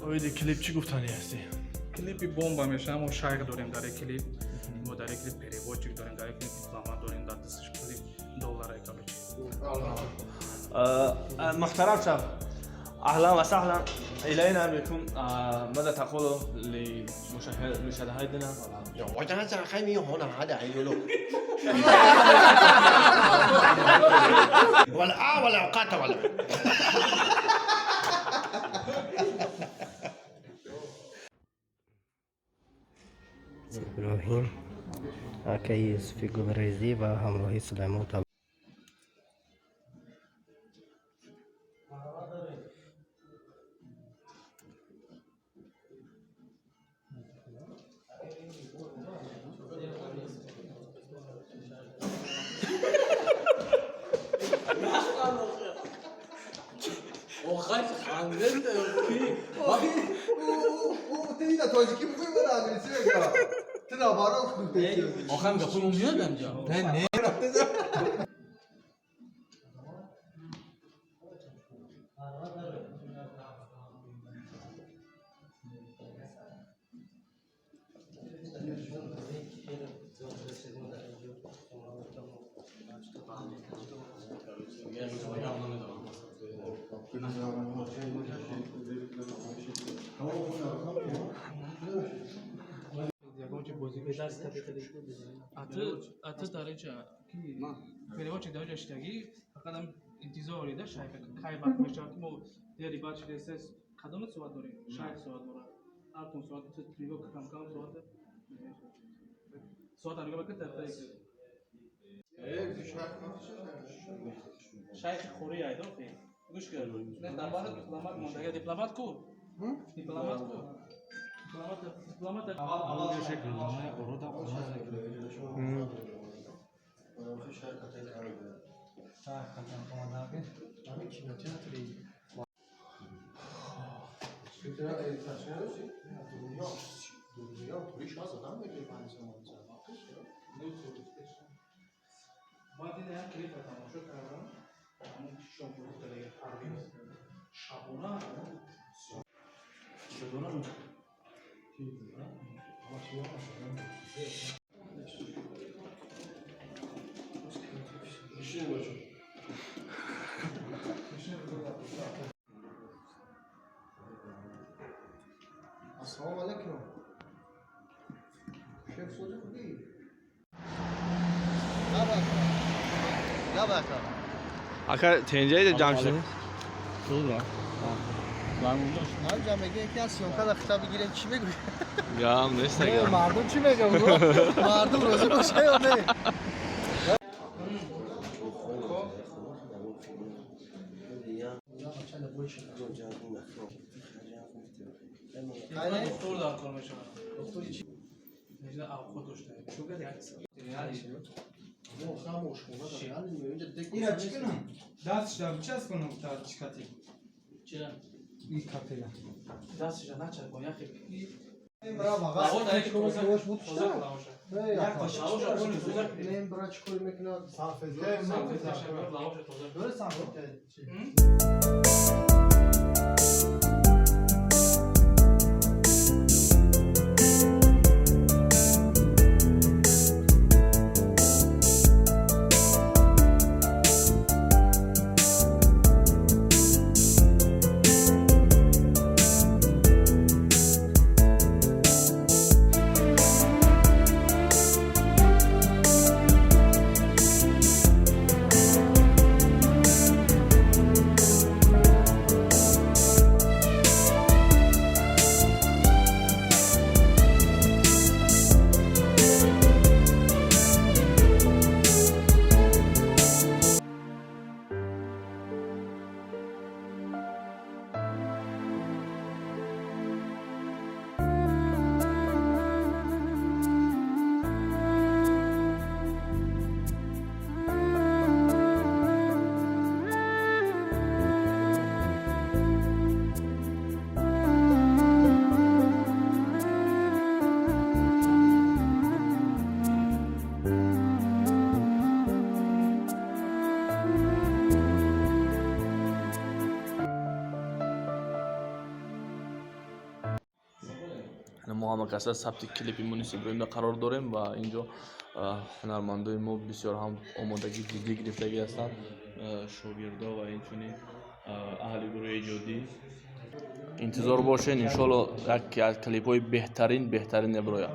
Оиди клип чӣ гуфтанӣ ҳастӣ? Клипи бомба мешавам. Мо шайх дорем дар клип, мо дар клип переводчик дорем, дар клип дипломат дорем, дар дасташ пули доллара, короче. محترم شاف، اهلا وسهلا الينا بكم. ماذا تقول لمشاهدينا؟ 我讲讲还没有红哪的有喽。ولا اه ولا قاطع ولا. Иброҳим, акаи Юсуфи Гулрезӣ ва ҳамроҳи Сулаймон. Тоҷикӣ бигӯй, ман англисӣ мегӯям, ту наоборот гуфтӣ. Охам гапи мо меяд анҷа. Не, не. Аты дар инҷа ки переводчик дар инҷа шидагӣ, фақат ҳам интизор ида шайха кай вақт мешавад, ки мо дери баъд шидесес. Кадоме соат дорем? Шайх соат дорад, ҳартон соат нигоҳ, кам кам соат, соат нигоҳ бакун. Шайхи хӯри айдохи, гӯш кун, дар бара дипломат мондага. Дипломат ку, дипломат ку, дипломат, дипломат. Ман дида як клипа тамошо кардам, ҳамон шомбозӣ кардаги Парвиз шабона. Шабона. Ассалому алайкум. Шеф сози хубӣ? Набака. Ака, тенҷаи ҷамъ шудем. Ҳамҷа мегӯяд, ки аз съёмка да хита бигирем, чӣ мегӯяд? Гам нест, ага. Мардум чӣ мегӯяд? Мардум розӣ боша ё не? Доктор дар кор мешавад. Нежда авқот дошта. Ира чӣ кунам? Дастшда бичаспонам та чикати? Чира? И капела. Дастша начарпон, яхе. Бра. Дар яки тоза тоза лавоша. Як Лавоша полни тоза. Мен бра чӣ кор мекунад? Лавоша тоза. Ҳама каса сабти клипи Мунис Иброҳимда қарор дорем ва инҷо ҳунармандои мо бисёр ҳам омодагӣ ҷиддӣ гирифтагӣ ҳастанд, шогирдо ва инчунин аҳли гурӯҳи эҷодӣ. Интизор бошед, иншоалло, як аз клипҳои беҳтарин, беҳтарин мебирояд.